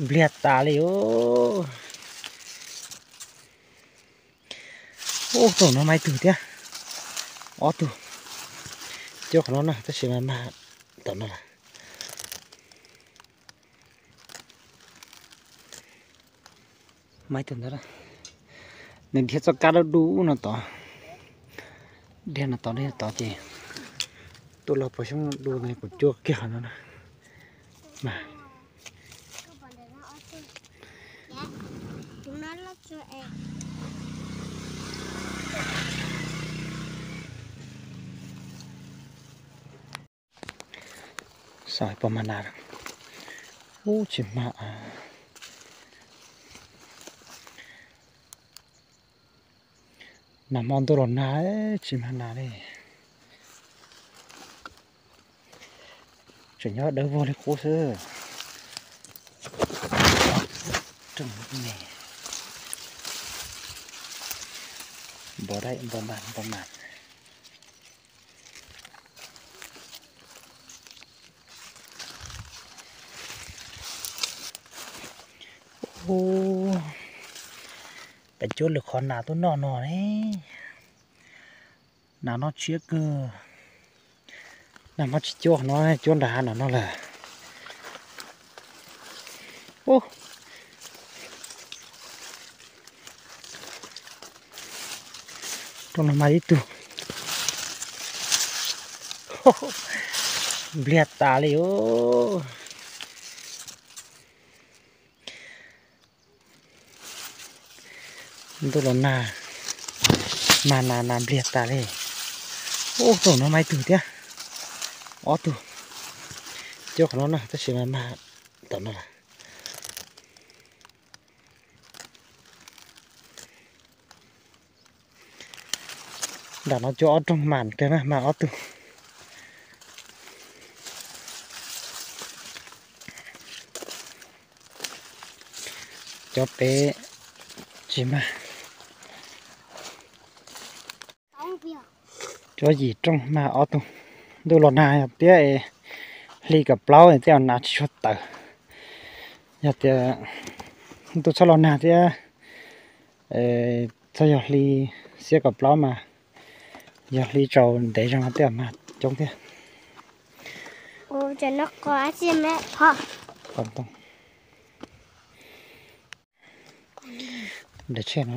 Npliag tas li os. Ub, tom no mas ib tug thiab. Ob tug. Cuab qhov no na, tab sis mas mag tom no lawm. Mas ib tug ntawd, nws dhia txoj kab dub dub no tod, dhia no tod dhia tod ces tuaj los puas xyoob du no kuv cuab kiag qhov no na. Mas Xav puas mag nas. Ub, tsis mag. Nag hmo ntuj los nag, tsis mag nas li. Tseem nyob dawb vog li qub xwb. Rooj me, npau dai npau mas npau mas. Ub, pem cuab lwm qhov nas tuaj noj no ne. Nas noj tshiab kawg. Nag hmo tsis cuab no, cuab nram hav no no lawm. Ub, rooj no mas ib tug. Npliag tas li os. Ntuj los nag, mag nas nas npliag tas li. Ub, tom no mas ib tug thiab. Ob tug. Cuab qhov no na, tab sis mas mag tom no lawm. Nram no cuab ob rooj mas kawg na, mag ob tug. Cov pem tsis mag. Cov yim rooj mag ob tug. Ntuj los nag thiab es hli kaum plaub thiab nas tsis tshua tawm. Yog tias ntuj txhob los nag thiab txhob yog hli xiab kaum plaub mas yog hli tsaus ntev zog no tej zaum mag coob thiab. Ntawm tsheb no,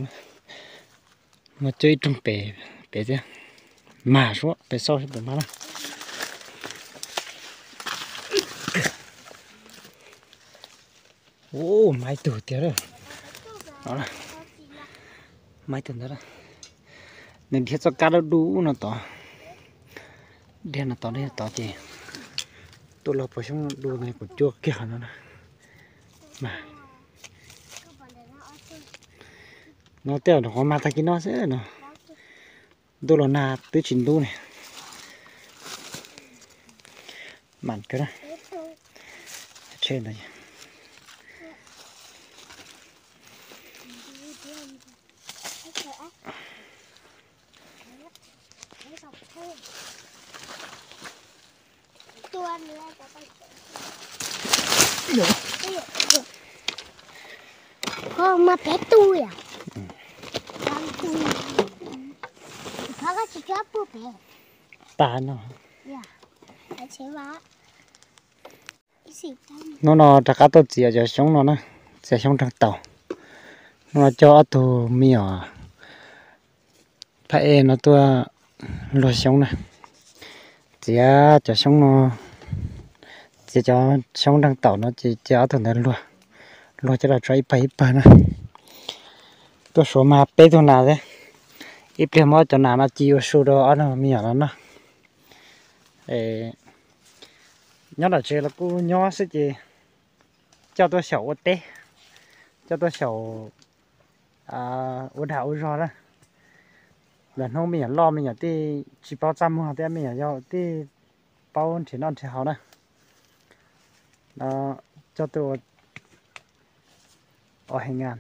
muaj cuab ib rooj pem, pem thiab, mag suab pem xauj seb puas mag na. Ub, mag ib tug tiag lawm. Mag ib tug ntawd, nws dhia txoj kab dub dub no tod, dhia no tod dhia tod ces tuaj los puas xyoob du no kuv cuab kiag qhov no na. Mas no tej zaum rau qhov mag tag kis no xwb no. Ntuj los nag twb tsis ntub ne. Mam kawg na. Tsheb ntawd. Koj mas peb tug yom? Koj tsis cuab pug pem. Tas no. Hnub no rov qab tuaj txiav cov xyoob no na, txiav xyoob nreeg taus. Hnub no coj ob tug me nyuam phab ej no tuaj luag xyoob na. Txiav cov xyoob no, txiav cov xyoob nreeg taus no ces cia ob tug ntawd luag, luag coj los tso ib pawg ib pawg na. Tuaj suav mas peb tug nas thiab, ib pliag muab cov nas no ci ua su rau ob tug me nyuam no noj. Nyob tom tsev los kuj nyob xwb ces coj tuaj xyaum ua teb, coj tuaj xyaum ua dag ua zog na. Lwm hnub me nyuam loj me nyuam thiaj tsis paub txaj muag thiab, me nyuam yau thiaj paub nrhiav noj nrhiav haus na. No coj tuaj ua hee ngas.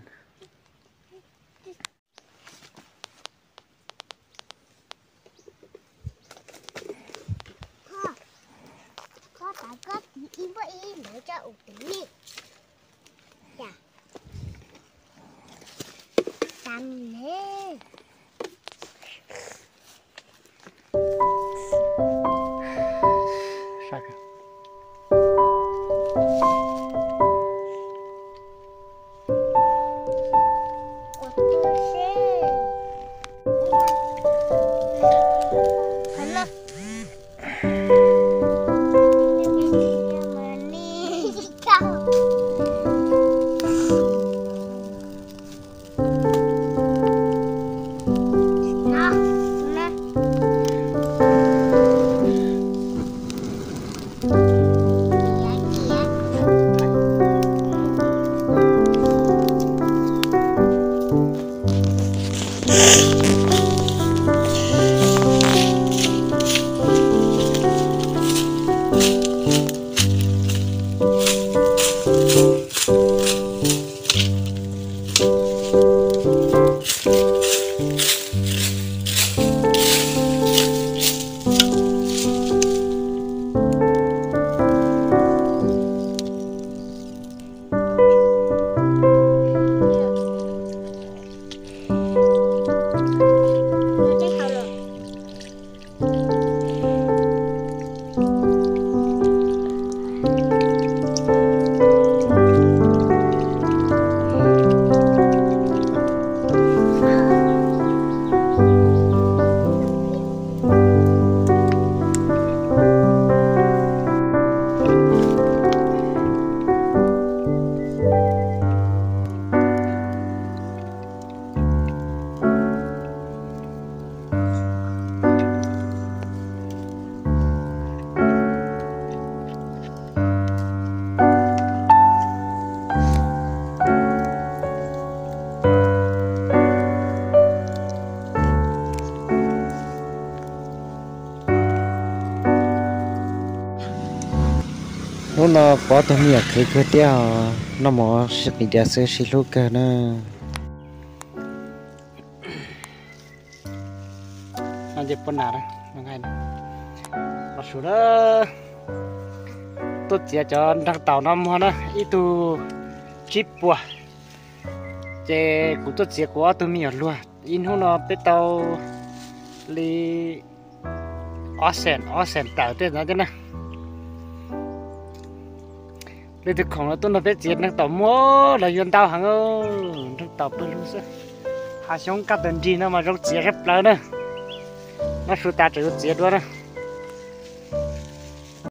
Hnub no pom ob tug me nyuam khwv kawg thiab os, noj mov sib qiv diav xwb sib hlub kawg na. Tuaj txiav cov nreeg taum no muag na, ib tug tsib puas, ces kuv tuaj txiav kuv ob tug me nyuam luag, ib hnub no peb tau li ob xees, ob xees tawm tej ntawd thiab na. Leej twg khoom los tuaj nrog peb txiav nreeg taum muag, lawv yuav ntau heev, nreeg taum pawg lug xwb. Hav xyoob kaj tawg nrig no mas zoo txiav sab plaws na. Noj su tas tseem yuav txiav dua na.